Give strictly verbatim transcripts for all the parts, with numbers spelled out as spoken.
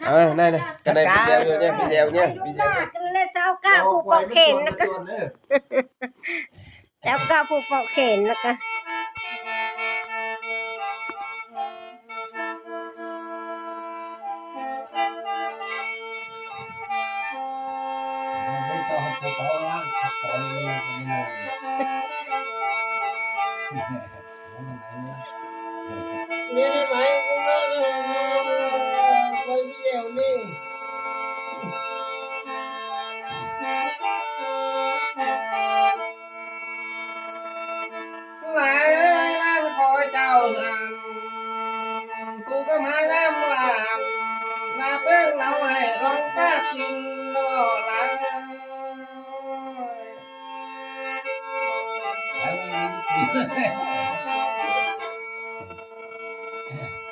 Ờ, ꞌnị ꞌnị, ꞌcọ ꞌnị video ꞌnị, video ꞌnị, video ꞌnị. Cái này sao cao phủ phó khen nó cơ. Sao cao phủ phó khen nó cơ. ꞌNị ꞌnị, máy cũng nói rồi, quay video ꞌnị. Lai ơi, ꞌlám khỏi chảu ꞌlám, ꞌcọ ꞌcọ ꞌmá ꞌlám ꞌlám, ꞌmá ꞌpứng ꞌnau hảư ꞌlóng ꞌpá kin ꞌnọ lai.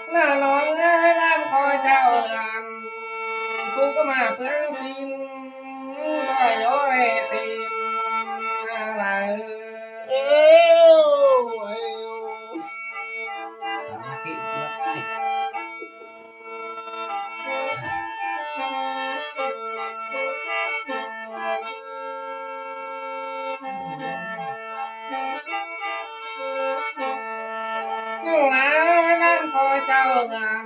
ꞌLạ ꞌlóng ơi, ꞌlám khỏi chảu ꞌlám, ꞌcọ ꞌcọ ꞌmá ꞌpứng kin, khỏi dô lê tin, lai ơi. Eo, eo. Lai ơi, ꞌlám khỏi chảu ꞌlám,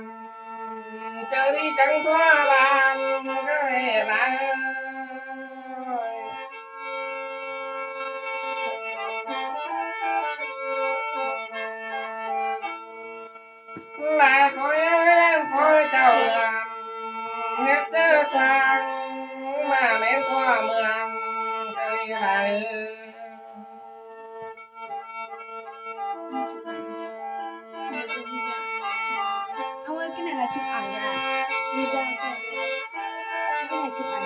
ꞌchớ đi chắng ꞌtố ꞌlám, ꞌcọ ꞌlẹ lai ơi. Lai khỏi ơi, ꞌlám khỏi chảu ꞌlám, ꞌhẹt ꞌchớ ꞌquáng, ꞌmá ꞌmen ꞌtố ꞌmướng, ꞌcọ ꞌlẹ lai ơi. Ông ơi, cái này là chụp ảnh à? Video thôi. Cái này chụp ảnh.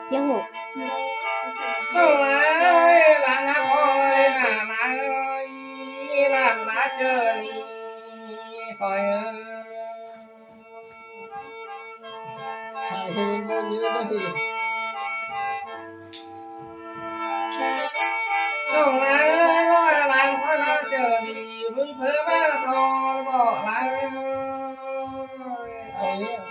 Tiếng ngủ. Ôi, ꞌlám ơi, ꞌlám ơi, ꞌlám ꞌlá ꞌchớ đi khỏi ơi. Hãy hên ꞌmôn nhớ đây. Khỏi ơi, ꞌlám khỏi ꞌlá ꞌchớ đi, ꞌmứng phớ ꞌmá khỏi ꞌlám ơi.